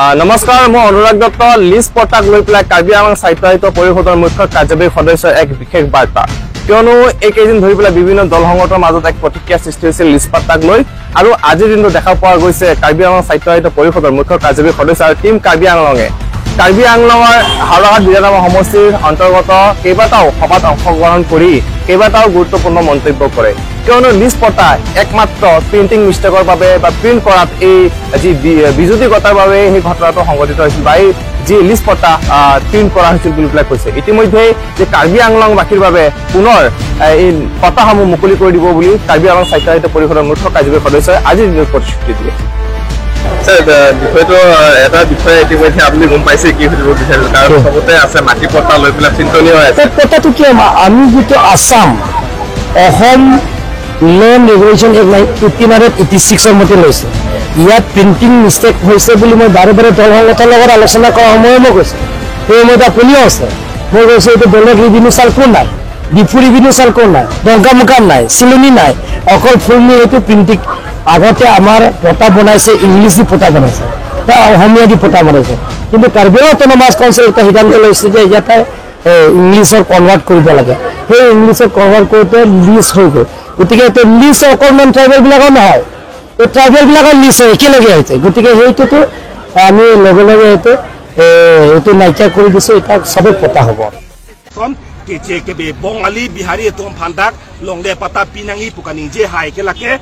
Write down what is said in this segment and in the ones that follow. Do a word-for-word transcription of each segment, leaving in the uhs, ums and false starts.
আহ, নমস্কাৰ, মই অনুৰাগ দত্ত। লিজ পট্টাক লৈ পেলাই কাৰ্বি আংলং স্বায়ত্তশাসিত পৰিষদৰ মুখ্য কাৰ্যবাহী সদস্যৰ এক বিশেষ বাৰ্তা। কিয়নো এইকেইদিন ধৰি পেলাই বিভিন্ন দল সংগঠনৰ মাজত এক প্ৰতিক্ৰিয়া সৃষ্টি হৈছে লিজ পট্টাক লৈ। আৰু আজিৰ দিনটো দেখা পোৱা গৈছে কাৰ্বি আংলং স্বায়ত্তশাসিত পৰিষদৰ মুখ্য কাৰ্যবাহী সদস্য আৰু টিম কাৰ্বি আংলঙে কাৰ্বি আংলঙৰ হাওৰাঘাট বিধানসভা সমষ্টিৰ অন্তৰ্গত কেইবাটাও সভাত অংশগ্ৰহণ কৰি কেইবাটাও গুৰুত্বপূৰ্ণ মন্তব্য কৰে। কিয়নো লিজ পট্টা একমাত্ৰ প্ৰিণ্টিং মিষ্টেকৰ বাবে বা প্ৰিণ্ট কৰাত এই যি বি-, বিজুতি ঘটাৰ বাবে সেই ঘটনাটো সংঘটিত হৈছিল বা এই যি লিজ পট্টা, আহ, প্ৰিণ্ট কৰা হৈছিল বুলি পেলাই কৈছে। ইতিমধ্যে যে কাৰ্বি আংলংবাসীৰ বাবে পুনৰ, আহ, এই পট্টাসমূহ মুকলি কৰি দিব বুলি কাৰ্বি আংলং স্বায়ত্তশাসিত পৰিষদৰ মুখ্য কাৰ্যবাহী সদস্যই আজিৰ দিনত প্ৰতিশ্ৰুতি দিয়ে। ছাৰ, আহ, বিষয়টো, আহ, এটা বিষয় ইতিমধ্যে আপুনি গম পাইছে কি সুধিব বিচাৰিছে, কাৰণ হয়। চবতে আছে মাটি পট্টা লৈ পেলাই চিন্তনীয় হৈ আছে। ছাৰ, পট্টাটো কিয় আমা-, আমি যিটো Assam, Assam land regulation act nine eighteen hundred eighty ছিক্সৰ মতে লৈছে। ইয়াত প্ৰিণ্টিং মিষ্টেক হৈছে বুলি মই বাৰে বাৰে দল সংগঠনৰ লগত আলোচনা কৰাৰ সময়ত মই কৈছোঁ। সেই সময়ত আপুনিও আছে। মই কৈছোঁ এইটো বেলেগ ৰেভিনিউ চাৰ্কলো নাই, ডিফু ৰেভিনিউ চাৰ্কলো নাই, ডংকামুকাম নাই, চিলনী নাই, অকল ফুলনি এইটো প্ৰিণ্টিং। আগতে আমাৰ পট্টা বনাইছে, ইংলিছ দি পট্টা বনাইছে, বা অসমীয়া দি পট্টা বনাইছে। কিন্তু কাৰ্বি আংলং অট'নমাছ কাউন্সিল এটা সিদ্ধান্ত লৈছে যে ইয়াতে, এ, ইংলিছত কনভাৰ্ট কৰিব লাগে। সেই ইংলিছত কনভাৰ্ট কৰোঁতে লিজ হৈ গ'ল। গতিকে এতিয়া লিজ অকল নন ট্ৰাইবেলবিলাকৰ নহয়, এই ট্ৰাইবেলবিলাকৰ লিজ হয় একেলগে হৈছে। গতিকে সেইটোতো আমি লগে লগে এইটো, এ, এইটো নাইকিয়া কৰি দিছোঁ, এতিয়া চবেই পট্টা হ'ব। Son, K J K B, Bongali, Bihari atum aphan dak longle patta pinangji pu kaningje hai ke lake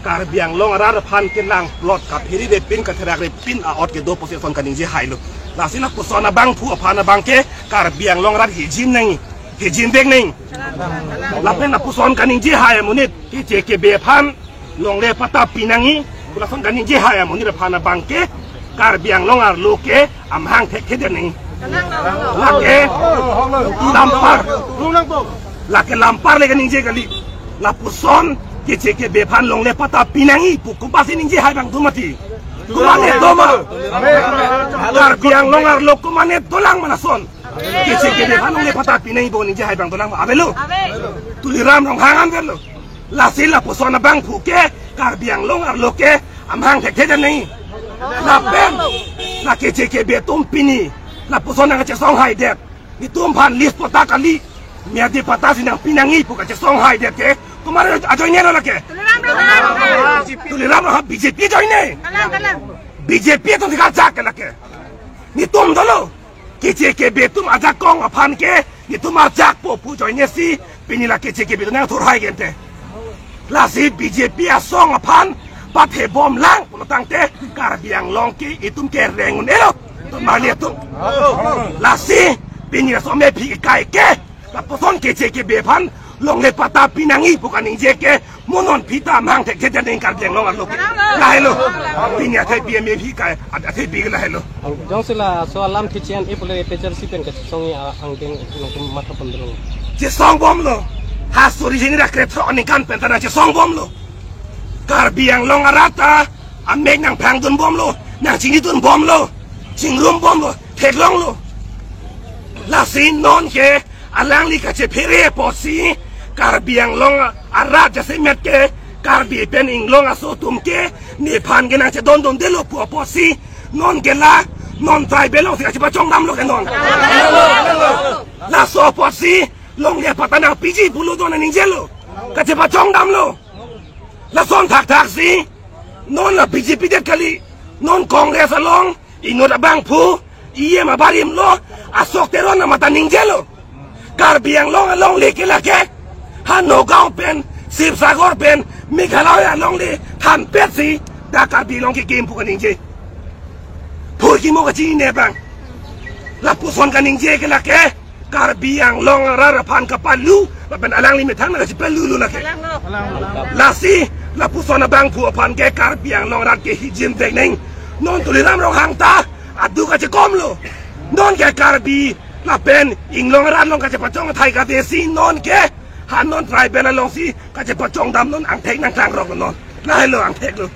Karbi Anglong arat aphan kelang plot kaphere-re pin katherak-re pin a-ot kedo pusi lason kaningje hailo. Lasi lapuson abangphu aphan abangke Karbi Anglong arat hijin nangji, hijin vek nangji. Lapen lapuson kaningje hai amonit K J K B aphan longle patta pinangji pu lason kaningje hai amonit aphan abangke Karbi Anglong arlo ke amahang thekthedet nangji. Lake lampar, lake lampar le kaningje kali. Lapuson K J K B aphan longle patta pinangji pu komatsi ningje hai abang do mati? Komatne do ma? Karbi Anglong arlo komatne dolang ma lason? K J K B aphan longle patta pinangji pu ningje hai abang dolang ma? Avelo. Tuliram Ronghang an avelo. Lasi lapuson abangphu ke Karbi Anglong arlo ke amahang thekthedet nangji. Lapen la K J K B atum pini lapuson nangkachesong haidet, netum aphan lease patta kali, miyadi patta si nangpinangji pu kachesong haidet ke komat ajoinelo lake? Tuliram Ronghang B J P ajoine. B J P atum thik ajak ke lake. Netum dolo K J K B atum ajakong aphan ke netum ajakpo pu ajoine si pini la K J K B atum nangthur hai gente. Lasi B J P asong aphan pathebomlang pulo tangte Karbi Anglong ke itum ke reng un-elo. Itum mali atum. Lasi pini laso mephi kai ke lapuson K J K B aphan longle patta pinangji pu kaningje ke mo non phi ta amahang thekthedet nangji Karbi Anglong arlo ke. Lahelo. Pini athai B M A phi kai, athai B lahelo. Jongsi laso alam K J N A pule P H R C pen kachesongji angdeng nangtum matha pon dolo. Chesongbomlo. Ha suri jini ra krethrok aningkan pen ta nangchesongbomlo. Karbi Anglong arat ta amek nangphrangdunbomlo, nangchinidunbomlo, chingrumbomlo, theklonglo. Lasi non ke alangli kachephere apotsi Karbi Anglong arat jasemet ke Karbi pen inglong aso atum ke nephan ke nangchedondundelo pu apotsi non ke la non tribal alongsi kachepachongdamlo ke non. Laso apotsi longle patta nangpiji pulo do nangjelo. Kachepachongdamlo. Lason thakthak si non la B J P det kali, non Congress along inut abangphu E M abarim lo, Ashok Teron amat ta ningjelo. Karbi Anglong alongle ke lake ha Nagaon pen, Sibsagar pen, Meghalaya alongle thanpet si dak Karbi Anglong kekim pu kaningje. Phurkimo kachinine abang. Lapuson kaningje ke lake Karbi Anglong arat aphan kapalu, lapen alangli methang nangchipalulu lake. Lasi lapuson abangphu aphan ke Karbi Anglong arat ke hijin vek nangji. Non Tuliram Ronghang ta adu kachekomlo. Non ke Karbi lapen inglong arat along kachepachong athai kave si non ke ha non tribal alongsi kachepachongdam non angthek nangklangroklo non. Lahelo angtheklo.